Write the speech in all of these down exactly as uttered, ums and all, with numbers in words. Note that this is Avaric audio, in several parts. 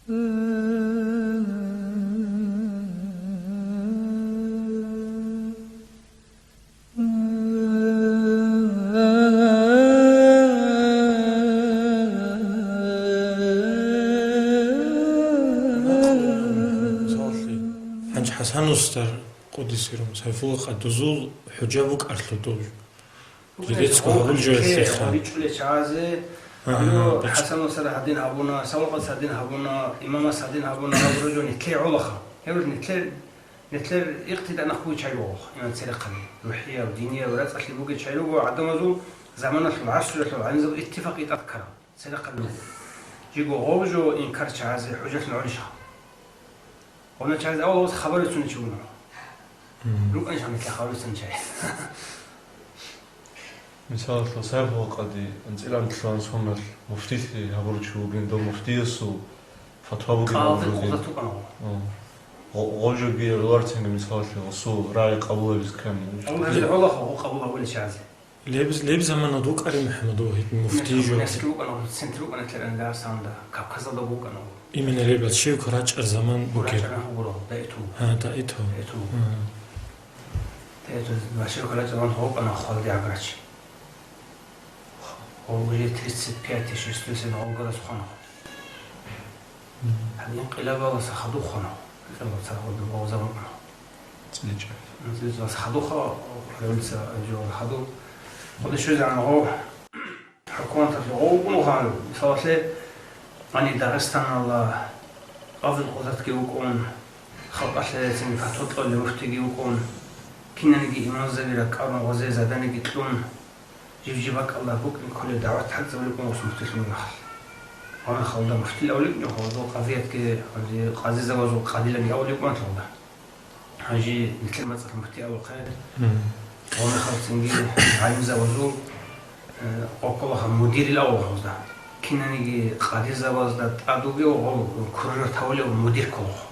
ХӀанчӀ ХӀасан устар къудисе сирругьу Сайфулла къадузул хӀужа букӀарлъу дов. Жидецго гьабулжо гьелъеха. ГьабичӀулел чагӀазе, Ага, гьабиро, бич- ХӀасан устар гьадин гьабуна, Савлукъас гьадин гьабуна, имамас гьадин гьабуна, гьабураб жо нилъее гӀолаха. Гьеб нилъер, нилъер икътида нахъ бугеб чагӀи буго, иман церехъани. РухӀияв, динияв, рацӀцӀалъи бугеб чагӀи буго, гӀадамазул заманалъул, гӀасруялъул гӀалимзабазул иттифакъ тӀад ккараб. Церехъан буго. Жиго гъов жо инкар чагӀазе хӀужалъун гӀолищха? Гъовна чагӀазе авал гъос хабар бицунев чи вуго. Мгм. РукӀанищха нилъер хабар бицунев чагӀи? Мисалалъе, Сайфулла къади анцӀила анлъго соналъ муфтилъи гьабурав чи вугин, дов муфтиясул фатва бугин КъалатӀе абураб къулатӀ бугин. ТӀукӀана гъов. Гъо-, гъо-, гъов жоги руларцинги, мисалалъе, гъосул рагӀи къабул гьабизе ккани. Гъов гьабизе гӀолаха, гъов къабул гьабулел чагӀазе. Леб-, леб замана вукӀарин МухӀаммад вагьид муфти Мухьаммад жо. Ясги вукӀана, центр вукӀана Терен Дагъистанда, Кавказалда вукӀана. Имина лебал шевка рачӀар заман бугеб. РачӀараб гьабурал, даиту. Гьа, даиту. Даиту. Гьа. Даиту, ва шевка рачӀараб заман вукӀана Халди Аграч. Гъов уже тридцать пятый, шестой сен гъов гарас хвана. Гьадин инкъилабаласа хадув хвана. Инкъилабаласа хадув вавза вукӀана. ЦӀиличӀеб. ЦӀиличӀебаласа хадув хвана, революция жо хадув. Хъуде щвезегӀан гъов хӀукуматалъул гъов вукӀун вугьан, мисалалъе, гьаниб Дагъистаналда къазул къудратги вукӀун, халкъалъе цин фатва кьолев муфтиги вукӀун, кинаниги имамзаби ракӀарун, гъозе заданиги кьун, Жиб-жиб бакӀалда букӀин кколеб дагӀват гьабизабулеб буго муфтилъун рахъалъ. Гьанже халда муфтил авлеб буго, гьалда къазиятги, гьанже къазизабазул къадилаги авлеб буго халда. Гьанже нилъер мацӀалъ муфти абухъе. Мгм. Гьанже халцинги гӀалимзабазул, э, къокъолаха мудирил авлахъалда. Кинаниги къадизабазда тӀад вугев гъол куржар тавулев мудир кколохъ.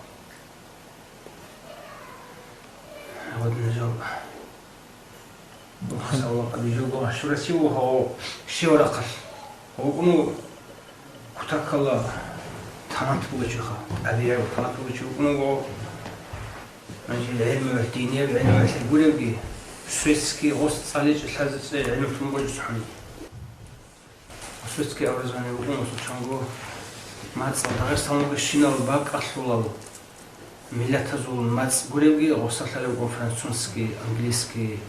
Вот нижал. Масала, къадижого машгьурав чи вуго, гьав щивав рахъалъ. ВукӀуна кутакалда тамат бугев чи ха. ТӀадегӀав тамат бугев чи вукӀуна вуго. Гьанже гӀелмуялъ, динияб гӀелмуялъ гуревги, светский гъос цӀаличӀел лъазе цӀе гӀелму тун буго цоцазул. Светский образование вукӀун гъосул чанго мацӀал Дагъистан вугевщинал бакӀалъулал миллатазул мацӀ гуревги, гъосалъ лъалеб буго французский, английский,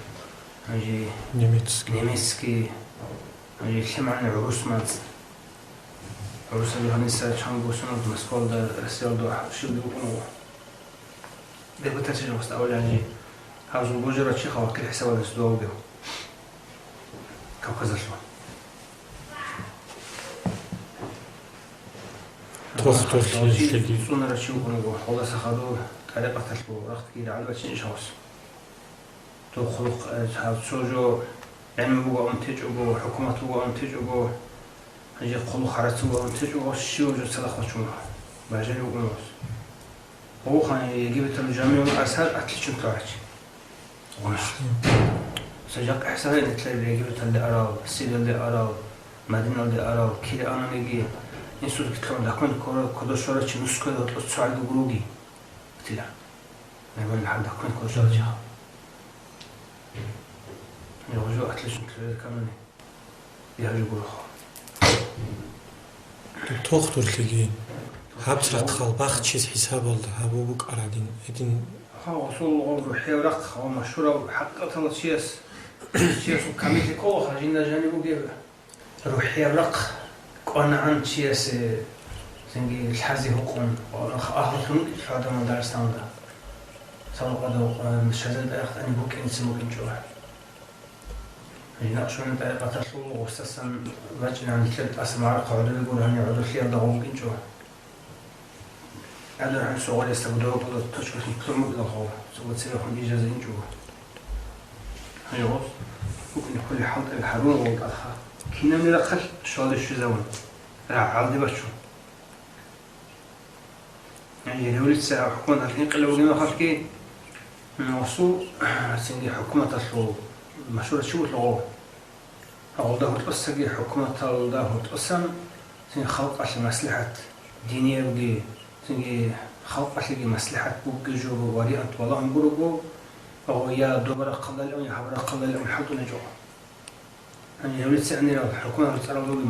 гьанже Немецкий. Немецкий, гьанже лъимагӀалин гӀурус мацӀ. ГӀурусаби гьаниса чанго сунат Москвалда, Россиялда щибги букӀуна. Депутатилъун гъосда авланжи, гьазул божарав чи халкъи хӀисабалдаса дугьавгев. Кавказалъув. Тохтурлъи Халкъалъулъги лъеги. ЦӀунарав чи вукӀун вуго, гьолдаса хадур тӀарикъаталъул рахъги рагӀалбачин иш гьавас. Дов хъулухъ, э, гьав цо жо гӀелму буго абун течӀого, хӀукумат буго абун течӀого, гьанже хъулухъ гьарац буго абун течӀого, щивав жо цадахъ вачун бажарив вукӀун вуго. Гъов ханив Египеталда жамигӀул Азгьар отличник лъугӀарав чи. Гъунаш. Цо жакъа хӀисабе нилъер Египеталде арал, Сириялде арал, Мадиналде арал, кире ананиги, инсулги лъугӀун документ кодо-, кодо щварав чи нусгоялда гьоркьоса цогидал гурони. Тила. Мегьуни гьаб документ кодо щварав чи. Гъужу отличник лъугӀарав чи вукӀана. Я гьаб жо гуро. Доб тохтурлъиги гьаб цадахъ бахчизе хӀисабалда гьаб букӀарадин, гьедин. Гьав, гъосул гъоб рухӀияв рахъ, гъов машгьурав хӀакъикъаталда чияс, чиясул камиллъи ккола, жинда жаниб бугеб рухӀияв рахъ кӀванагӀан чиясе цинги лъазе гьукъун, агьлулъун вукӀинчӀо гьадамал Дагъистаналда. Савлукъадав, э, Шазил тӀарикъ тӀани букӀинцин букӀинчӀо. Накъшбандиял тӀарикъаталъул гъусасан бачӀинегӀан нилъер тӀаса магӀарухъ гӀодобе гуро, гьанив гӀодолъиялда гъов вукӀинчӀо. ГӀадурхӀан Согъолиялдаса гудовакалда точкалъун лъугӀун букӀиналъухъ, цо цебехун ижазе инчӀого. Гьанив гъос букӀине кколеб хӀалтӀаби гьарун гъолтӀаха. Кинабниги рахъалъ щвалде щвезавун, рагӀалде бачун. Гьанже революция, хӀукуматалъ инкъилаб бугеб мехалъги, гъосул, цинги хӀукуматалъул машгьурав чи вуго гъов. Гъолда гьоркьосаги хӀукуматалда гьоркьосан цин халкъалъе маслихӀат диниябги, цинги халкъалъеги маслихӀат бугеб жо вариант балагьун гурого, гьав я доб рахъалдалъун, я гьаб рахъалдалъун хӀалтӀулел жо. Гьанже гьев цӀанирал хӀукуматалъул цӀарал ругел